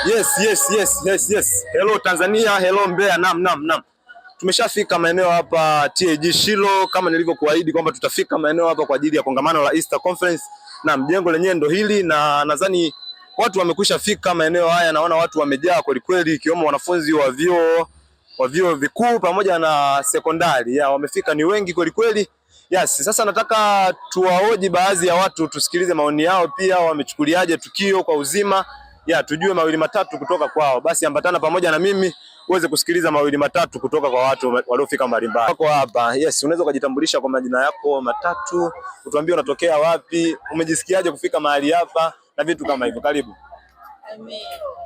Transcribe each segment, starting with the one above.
Yes. Hello Tanzania, hello Mbeya. Naam, naam, naam. Tumeshafika maeneo hapa TAG Shilo kama nilivyokuahidi kwamba tutafika maeneo hapa kwa ajili ya kongamano la Easter Conference. Naam, jengo lenyewe ndo hili na nadhani watu wamekwisha fika maeneo haya, naona watu wamejaa kweli kweli, ikiwemo wanafunzi wa vyuo vikuu pamoja na sekondari. Ya, wamefika ni wengi kweli kweli. Yes, sasa nataka tuwahoji baadhi ya watu tusikilize maoni yao pia wamechukuliaje tukio kwa uzima. Ya, tujue mawili matatu kutoka kwao. Basi ambatana pamoja na mimi uweze kusikiliza mawili matatu kutoka kwa watu waliofika mbalimbali. Wako hapa. Yes, unaweza ukajitambulisha kwa majina yako matatu, utuambie unatokea wapi, umejisikiaje kufika mahali hapa na vitu kama hivyo. Karibu.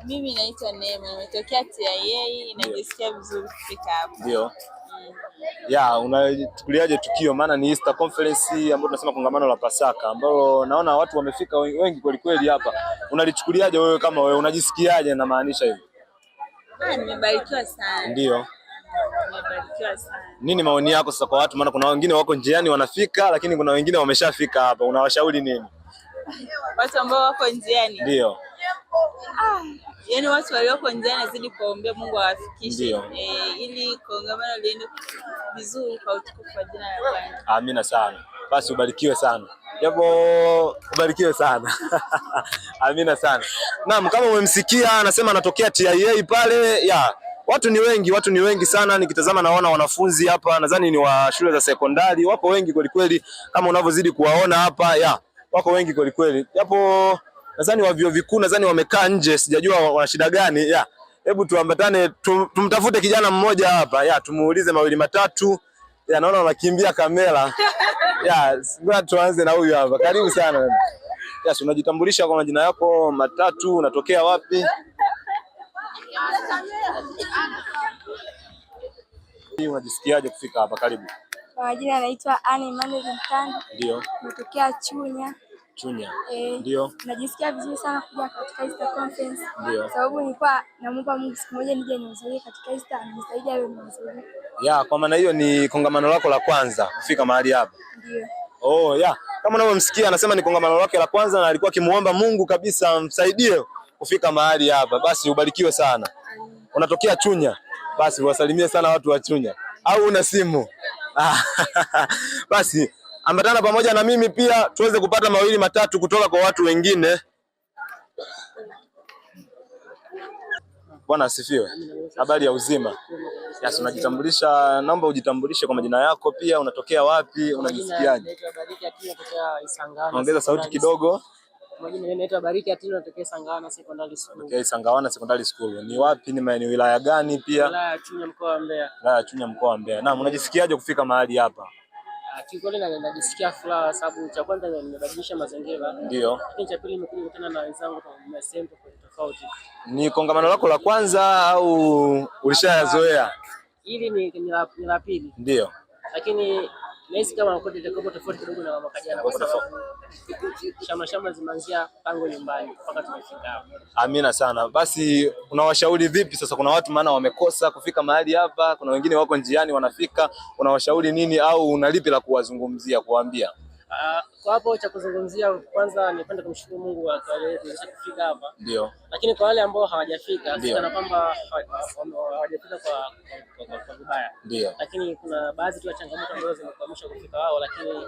Mimi naitwa Neema, nimetokea TIA, najisikia vizuri kufika hapa. Ndio. Ya, unachukuliaje tukio? Maana ni Easter Conference ambayo tunasema kongamano la Pasaka ambalo naona watu wamefika wengi kweli kweli hapa. Unalichukuliaje wewe kama wewe, unajisikiaje? Namaanisha hivyo. Ah, nimebarikiwa sana. Ndio. Nimebarikiwa sana. Nini maoni yako sasa kwa watu? Maana kuna wengine wako njiani wanafika, lakini kuna wengine wameshafika hapa. Unawashauri nini? Watu ambao wako njiani. Ndio. Ah, yaani watu walioko njiani nazidi kuwaombea Mungu awafikishe. Ndio. Ili kongamano liende vizuri kwa utukufu wa jina la Bwana. Amina sana. Basi ubarikiwe sana. Japo ubarikiwe sana. Amina sana. Naam, kama umemsikia anasema anatokea TIA pale. Ya, watu ni wengi, watu ni wengi sana. Nikitazama naona wanafunzi hapa, nadhani ni wa shule za sekondari, wako wengi kweli kweli, kama unavyozidi kuwaona hapa. Ya, wako wengi kweli kweli. Japo nadhani wa vyuo vikuu nadhani wamekaa nje, sijajua wana shida gani. Ya, hebu tuambatane tumtafute kijana mmoja hapa. Ya, tumuulize mawili matatu. Ya, naona wanakimbia kamera. Ya, ngoja tuanze na huyu hapa. Karibu sana. Yes, unajitambulisha kwa majina yako matatu, unatokea wapi? Unajisikiaje kufika hapa? Karibu. Kwa majina anaitwa Anne Emmanuel Mtando, Ndio. natokea Chunya. Chunya. Eh, Ndio. najisikia vizuri sana kuja katika Easter Conference. Ndio. Sababu nilikuwa namuomba Mungu siku moja nije nihudhurie katika Easter, anisaidie awe nihudhurie. Ya, kwa maana hiyo ni kongamano lako la kwanza kufika mahali hapa. Ndio. Oh, ya. Kama unavyomsikia anasema ni kongamano lake la kwanza na alikuwa akimuomba Mungu kabisa amsaidie kufika mahali hapa. Basi ubarikiwe sana. Unatokea Chunya. Basi wasalimie sana watu wa Chunya. Au una simu? Basi ambatana pamoja na mimi pia tuweze kupata mawili matatu kutoka kwa watu wengine. Bwana asifiwe. Habari ya uzima. Yes, unajitambulisha, naomba ujitambulishe kwa majina yako pia, unatokea wapi, unajisikiaje? Naitwa Bariki Atilo kutoka Isangana. Ongeza sauti kidogo. Majina naitwa Bariki Atilo natokea Isangana Secondary School. Okay, Sangawana Secondary School. Ni wapi? Ni wilaya gani pia? Wilaya ya Chunya mkoa wa Mbeya. Wilaya ya Chunya mkoa wa Mbeya. Naam, unajisikiaje kufika mahali hapa? Ah, kiukweli najisikia furaha sababu cha kwanza nimebadilisha mazingira. Ndio. Lakini cha pili nimekuja kukutana na wenzangu kwa sehemu tofauti tofauti. Ni kongamano lako la kwanza au ulishayazoea? Hili ni la pili. Ndio. Lakini nahisi kama kote itakuwa tofauti kidogo na mwaka jana kwa sababu shama shama zimeanzia pango nyumbani mpaka tumefika hapa. Amina sana. Basi unawashauri vipi sasa? Kuna watu maana wamekosa kufika mahali hapa, kuna wengine wako njiani wanafika, unawashauri nini au una lipi la kuwazungumzia, kuwaambia? Ah, kwa hapo cha kuzungumzia kwanza nipende kumshukuru Mungu kwa kuwezesha kufika hapa. Ndio. Lakini kwa wale ambao hawajafika, Ndio. si kana kwamba hawajafika kwa vibaya. Ndio. Lakini kuna baadhi tu ya changamoto ambazo zimekwamisha kufika wao, lakini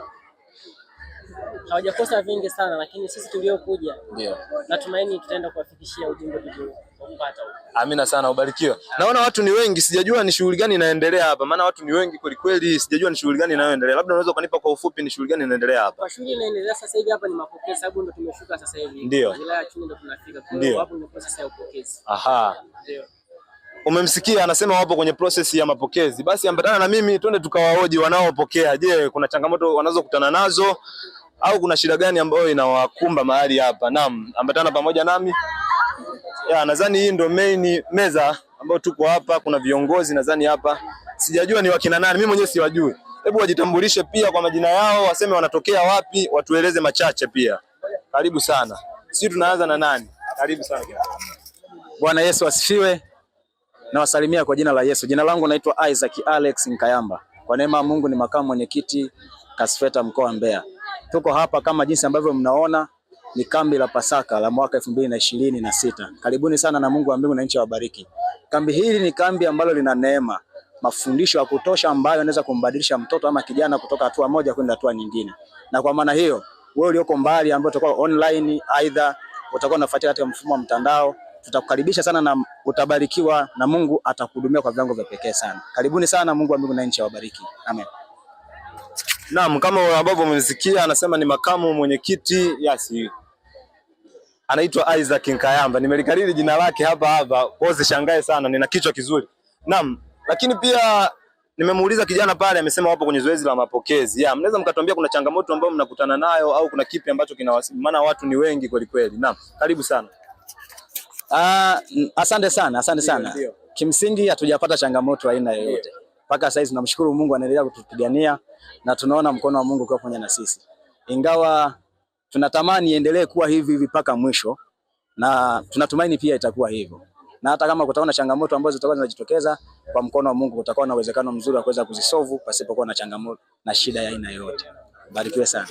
hawajakosa vingi sana, lakini sisi tuliokuja Ndio. natumaini tutaenda kuwafikishia ujumbe tulioupata huko. Amina sana, ubarikiwe. Naona watu ni wengi, sijajua ni shughuli gani inaendelea hapa, maana watu ni wengi kweli kweli, sijajua ni shughuli gani inayoendelea. Labda unaweza ukanipa kwa ufupi ni shughuli gani inaendelea hapa? Kwa shughuli inaendelea sasa hivi hapa ni mapokezi, sababu ndo tumeshuka sasa hivi. Ndio. Wilaya ya Chunya ndo tunafika. Kwa Ndio. hiyo hapo ni process ya upokezi. Aha. Ndio. Umemsikia anasema wapo kwenye process ya mapokezi. Basi ambatana na mimi twende tukawahoji wanaopokea. Je, kuna changamoto wanazokutana nazo au kuna shida gani ambayo inawakumba mahali hapa? Naam, ambatana pamoja nami. Ya, nadhani hii ndo main meza ambayo tuko hapa. Kuna viongozi nadhani hapa, sijajua ni wakina nani, mimi mwenyewe siwajui. Hebu wajitambulishe pia kwa majina yao, waseme wanatokea wapi, watueleze machache pia. Karibu sana. Sisi tunaanza na nani? Karibu sana kijana. Bwana Yesu asifiwe. Nawasalimia kwa jina la Yesu. Jina langu naitwa Isaac Alex Nkayamba. Kwa neema ya Mungu ni makamu mwenyekiti Kasfeta mkoa wa Mbeya. Tuko hapa kama jinsi ambavyo mnaona. Ni kambi la Pasaka la mwaka 2026. Karibuni sana na Mungu wa mbingu na nchi awabariki. Kambi hili ni kambi ambalo lina neema, mafundisho ya kutosha ambayo yanaweza kumbadilisha mtoto ama kijana kutoka hatua moja kwenda hatua nyingine. Na kwa maana hiyo, wewe ulioko mbali ambao utakuwa online, aidha utakuwa unafuatilia katika mfumo wa mtandao, tutakukaribisha sana na utabarikiwa na Mungu atakuhudumia kwa viwango vya pekee sana. Karibuni sana, Mungu wa mbingu na nchi awabariki. Amen. Naam, kama ambavyo umemsikia anasema ni makamu mwenyekiti yasi anaitwa Isaac Nkayamba. Nimelikariri jina lake hapa hapa, kwa hiyo usishangae sana, nina kichwa kizuri. Naam, lakini pia nimemuuliza kijana pale, amesema wapo kwenye zoezi la mapokezi. Ya, mnaweza mkatuambia kuna changamoto ambayo mnakutana nayo au kuna kipi ambacho kinawasi, maana watu ni wengi kweli kweli. Naam, karibu sana. Asante sana, asante sana. Ndio. Kimsingi hatujapata changamoto aina yoyote mpaka sasa hivi, tunamshukuru Mungu anaendelea kutupigania na tunaona mkono wa Mungu ukiwa pamoja na sisi, ingawa tunatamani iendelee kuwa hivi hivi mpaka mwisho, na tunatumaini pia itakuwa hivyo, na hata kama kutakuwa na changamoto ambazo zitakuwa zinajitokeza, kwa mkono wa Mungu kutakuwa na uwezekano mzuri wa kuweza kuzisolve pasipokuwa na changamoto na shida ya aina yoyote. Barikiwe sana.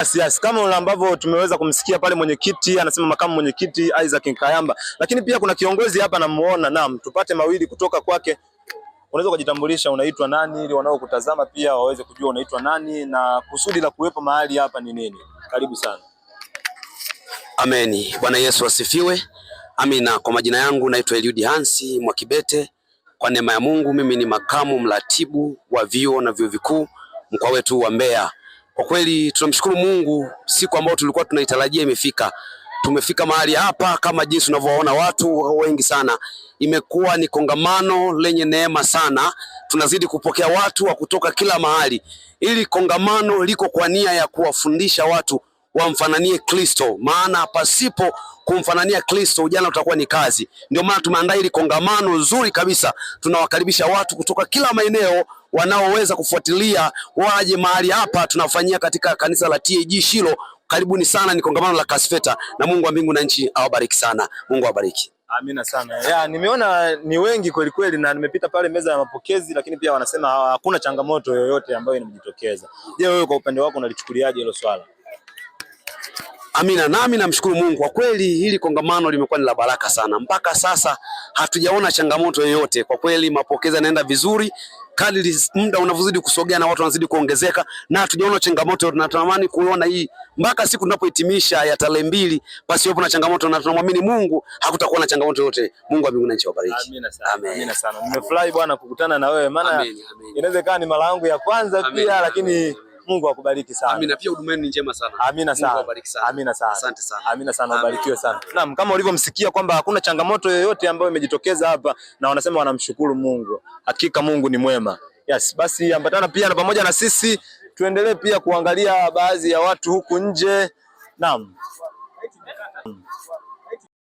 Yes, yes. Kama ambavyo tumeweza kumsikia pale mwenyekiti anasema makamu mwenyekiti Isaac Nkayamba, lakini pia kuna kiongozi hapa namuona. Naam, tupate mawili kutoka kwake. Unaweza kujitambulisha, unaitwa nani, ili wanaokutazama pia waweze kujua unaitwa nani na kusudi la kuwepo mahali hapa ni nini? Karibu sana. Ameni. Bwana Yesu asifiwe. Amina. Kwa majina yangu naitwa Eliud Hansi Mwakibete. Kwa neema ya Mungu mimi ni makamu mratibu wa vyuo na vyuo vikuu mkoa wetu wa Mbeya. Kwa kweli tunamshukuru Mungu, siku ambayo tulikuwa tunaitarajia imefika. Tumefika mahali hapa kama jinsi unavyowaona watu wengi sana. Imekuwa ni kongamano lenye neema sana. Tunazidi kupokea watu wa kutoka kila mahali. Ili kongamano liko kwa nia ya kuwafundisha watu wamfananie Kristo, maana pasipo kumfanania Kristo ujana utakuwa ni kazi. Ndio maana tumeandaa hili kongamano zuri kabisa. Tunawakaribisha watu kutoka kila maeneo wanaoweza kufuatilia waje mahali hapa. Tunafanyia katika kanisa la TAG Shilo. Karibuni sana, ni kongamano la Kasfeta, na Mungu wa mbingu na nchi awabariki sana. Mungu awabariki. Amina sana. Ya, nimeona ni wengi kweli kweli na nimepita pale meza ya mapokezi, lakini pia wanasema hakuna changamoto yoyote ambayo inajitokeza. Je, wewe kwa upande wako unalichukuliaje hilo swala? Amina. Nami namshukuru Mungu kwa kweli, hili kongamano limekuwa ni la baraka sana. Mpaka sasa hatujaona changamoto yoyote kwa kweli, mapokezi yanaenda vizuri kadri muda unavyozidi kusogea na watu wanazidi kuongezeka, na hatujaona changamoto. Tunatamani kuona hii mpaka siku tunapohitimisha ya tarehe 2 pasiwepo na changamoto, na tunamwamini Mungu hakutakuwa na changamoto yoyote. Mungu wa mbinguni na nchi awabariki. Amina sana. Amen. Amina sana. Nimefurahi bwana kukutana na wewe maana inaweza ni mara yangu ya kwanza Amen. pia, lakini Amen. Mungu akubariki sana. Amina. Pia huduma yenu ni njema sana. Amina Mungu sana. awabariki sana. Amina sana. Asante sana. Amina sana, Amen. ubarikiwe sana. Naam, kama ulivyomsikia kwamba hakuna changamoto yoyote ambayo imejitokeza hapa na wanasema wanamshukuru Mungu. Hakika Mungu ni mwema. Yes, basi ambatana pia na pamoja na sisi tuendelee pia kuangalia baadhi ya watu huku nje. Naam.